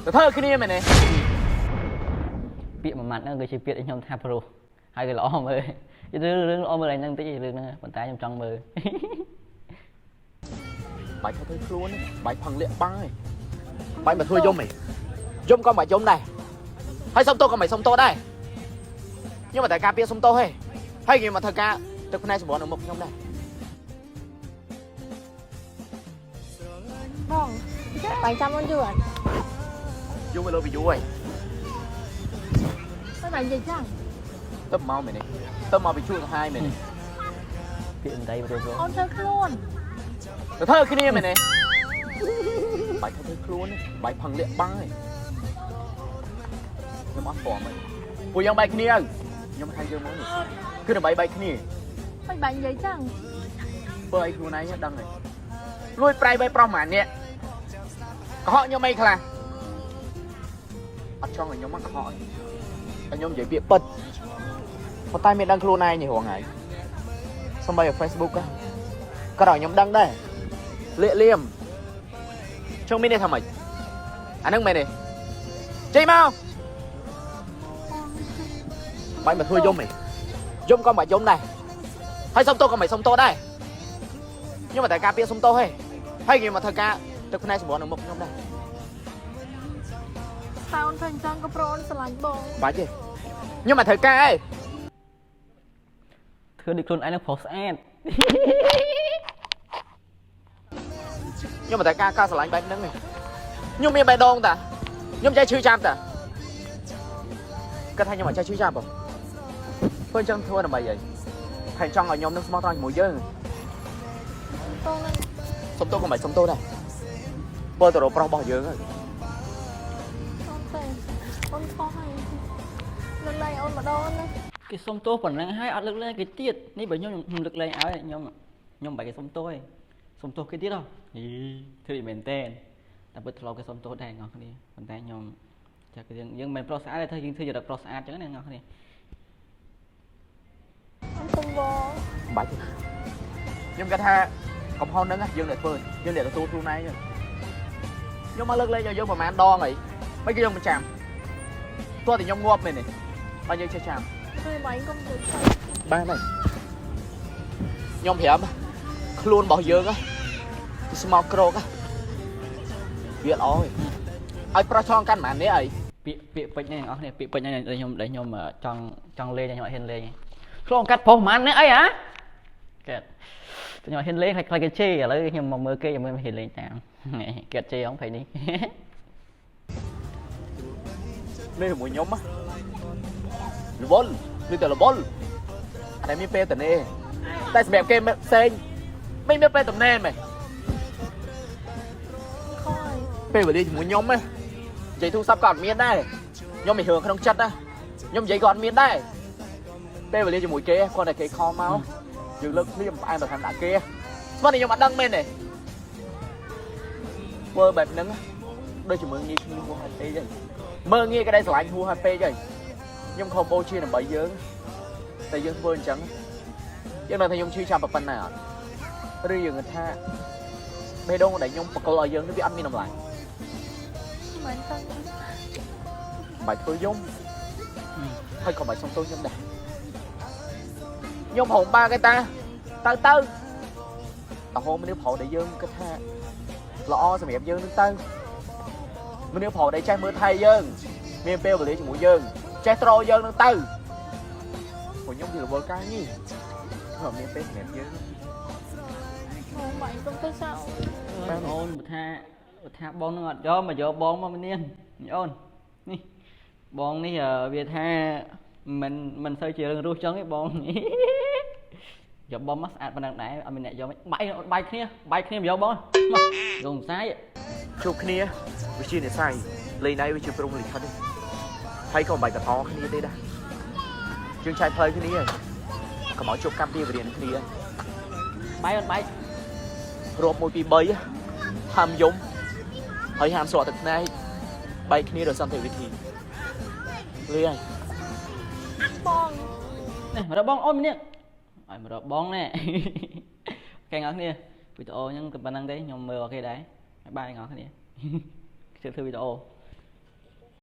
ទៅធ្វើគ្នាមែនទេ? ពាក្យមួយម៉ាត់ហ្នឹងគឺជាពាក្យដែលខ្ញុំថាប្រុសហើយគេល្អមើលរឿងរឿងល្អមើលឯហ្នឹងតិចរឿងហ្នឹងប៉ុន្តែខ្ញុំចង់មើល បាច់ធ្វើខ្លួនបាច់ផឹងលាក់បាំងឯងបាច់មកធ្វើយំឯងយំក៏មិនបាច់យំដែរហើយសុំទោសក៏មិនសុំទោសដែរខ្ញុំមិនតែការពារសុំទោសទេហើយខ្ញុំមកធ្វើការទឹកភ្នែកសម្រន់នៅមុខខ្ញុំដែរ បងបាយចាំអូនយូរអត់? យូរទៅលើពីយូរហើយ។ មិនបាយនិយាយចឹង។ ទៅមកមែនទេ?ទៅមកពីជួសាហាយមែនទេ? ពាក្យមិនដីព្រោះព្រោះ អូនធ្វើខ្លួន ទៅធ្វើគ្នាមែនទេ?បាច់ធ្វើខ្លួនបាច់ផឹងលាក់បាំងឯងខ្ញុំអត់ព្រមទេពួកយើងបែកគ្នាទៅខ្ញុំហៅយើងមកនេះគឺដើម្បីបែកគ្នា។ មិនបាយនិយាយចឹង។ ធ្វើឲ្យខ្លួនឯងដឹងហើយលួចប្រៃបីប្រុសម៉ាននេះកុហកខ្ញុំអីខ្លះអត់ចង់ឲ្យខ្ញុំមកកុហកឲ្យខ្ញុំនិយាយពាក្យពិតប៉ុន្តែមានដឹងខ្លួនឯងនេះរងថ្ងៃសំបីឲ្យ Facebook ក៏ឲ្យខ្ញុំដឹងដែរលាកលៀមចង់មានន័យថាម៉េចអាហ្នឹងមែនទេចេញមកបាច់មកធ្វើយំឯងយំក៏មិនបាច់យំដែរហើយសុំទោសក៏មិនសុំទោសដែរខ្ញុំមិនតែការពារសុំទោសទេហើយខ្ញុំមកធ្វើការទឹកភ្នែកសម្រន់នៅមុខខ្ញុំដែរ តើអូនធ្វើអញ្ចឹងក៏ប្រូអូនស្រឡាញ់បង។ បាច់ទេខ្ញុំមកធ្វើការឯង ធ្វើដូចខ្លួនឯងនឹងប្រុសស្អាត ខ្ញុំមិនតែការការស្រឡាញ់បែបហ្នឹងទេខ្ញុំមានបេះដូងតាខ្ញុំចេះឈឺចាំតាគាត់ថាខ្ញុំអត់ចេះឈឺចាប់ហ៎ធ្វើអញ្ចឹងធ្វើដើម្បីអីហើយចង់ឲ្យខ្ញុំនឹងស្មោះត្រង់ជាមួយយើង តងនឹង សុំទោសក៏មិនសុំទោសដែរបើទៅរកប្រុសរបស់យើងហើយ អូនទេអូនខុសហើយលើកលែងអូនម្ដងណា។ គេសុំទោសប៉ុណ្ណឹងហើយអត់លើកលែងគេទៀតនេះបើខ្ញុំខ្ញុំលើកលែងឲ្យខ្ញុំខ្ញុំមិនបាច់គេសុំទោសទេសុំទោសគេទៀតហ៎ហីធ្វើដូចមែនតែនតែពិតធ្លាប់គេសុំទោសដែរអ្នកគ្នាប៉ុន្តែខ្ញុំចាក់យើងយើងមិនប្រុសស្អាតទេធ្វើយើងធ្វើចរិតប្រុសស្អាតចឹងណាអ្នកគ្នា។ អូនសុំបង។ មិនបាច់ទេខ្ញុំគាត់ថាកំហុសហ្នឹងយើងអ្នកធ្វើយើងអ្នកទទួលខ្លួនឯងខ្ញុំមកលើកលែងឲ្យយើងប្រហែលដងអីមិនគេយើងមិនចាំទោះតែខ្ញុំងាប់មែនទេបើយើងចេះចាំ ធ្វើបាយកុំនិយាយចឹង។ បានហើយខ្ញុំប្រាប់ខ្លួនរបស់យើងគឺស្មោកគ្រោកវាល្អឯងឲ្យប្រុសឆ្លងកាន់ប៉ុន្មាននេះអី ពាក្យពាក្យពេចន៍នេះអ្នកនរគ្នាពាក្យពេចន៍នេះដែលខ្ញុំដែលខ្ញុំចង់ចង់លេងខ្ញុំអត់ហ៊ានលេងទេឆ្លងកាត់ប្រុសប៉ុន្មាននេះអីហ៎គេខ្ញុំអត់ហ៊ានលេងខ្លាចខ្លាចគេជេរឥឡូវខ្ញុំមកមើលគេខ្ញុំមិនហ៊ានលេងតាមគេអត់ជេរហងភ័យនេះ នេះជាមួយខ្ញុំរវល់ឬតែរវល់អត់មានពេលតនេតែសម្រាប់គេផ្សេងមិនមានពេលតំណែងមែន ខុសហើយ ពេលវេលាជាមួយខ្ញុំណានិយាយទូរស័ព្ទក៏អត់មានដែរខ្ញុំមានរឿងក្នុងចិត្តណាខ្ញុំនិយាយក៏អត់មានដែរពេលវេលាជាមួយគេគាត់តែគេខំមកយើងលើកភ្លាមផ្អែមទៅខាងដាក់គេស្មានតែខ្ញុំអត់ដឹងមែនទេធ្វើបែបហ្នឹងដូចជាមើលងាយគ្នាហួសហេតុពេកហើយមើលងាយក៏ได้ស្រឡាញ់ហួសហេតុពេកហើយខ្ញុំខំបូជាដើម្បីយើងតែយើងធ្វើអញ្ចឹងយើងដឹងថាខ្ញុំឈឺចាំប៉ុណ្ណាអត់ឬយើងគិតថាបេះដូងដែលខ្ញុំបកលឲ្យយើងនេះវាអត់មានតម្លៃ មិនចឹង។ មិនបាច់ធ្វើយំហើយក៏មិនបាច់សុំទោសខ្ញុំដែរខ្ញុំហងបាគេតាទៅទៅតហោមនុស្សប្រុសដែលយើងគិតថាល្អសម្រាប់យើងនឹងទៅមនុស្សប្រុសដែលចេះមើលថែយើងមានពេលវេលាជាមួយយើងចេះត្រយើងនឹងទៅព្រោះខ្ញុំវារវល់ការងារខ្ញុំអត់មានពេលសម្រាប់យើង។ អូបាយកុំទៅចោល អូនអូនបើថាបើថាបងនឹងអត់យកមកយកបងមកមនាងនេះអូននេះបងនេះវាថាមិនមិនសូវជារឿងរស់ចឹងទេបងយកបងមកស្អាតប៉ុណ្ណឹងដែរអត់មានអ្នកយកបាយបាយគ្នាបាយគ្នាមកយកបងមកយកផ្សាយ ជួបគ្នាវាជានិស័យលេងដៃវាជាព្រំលិខិតទេហើយក៏មិនបាច់បន្តគ្នាទេដែរយើងឆែកផ្លូវគ្នាហើយកុំឲ្យជួបកម្មពីវរៀនគ្នា បាយអត់បាយ រាប់1 2 3ហាមយំហើយហាមស្រក់ទឹកភ្នែកបែកគ្នាដោយសន្តិវិធីលឺហើយ។ បង នេះមករកបងអូនម្នាក់ឲ្យមករកបងណែកែងអស់គ្នាវីដេអូហ្នឹងក៏ប៉ុណ្្នឹងទេខ្ញុំមើលអត់គេដែរបាយងអស់គ្នាជឿធ្វើវីដេអូ។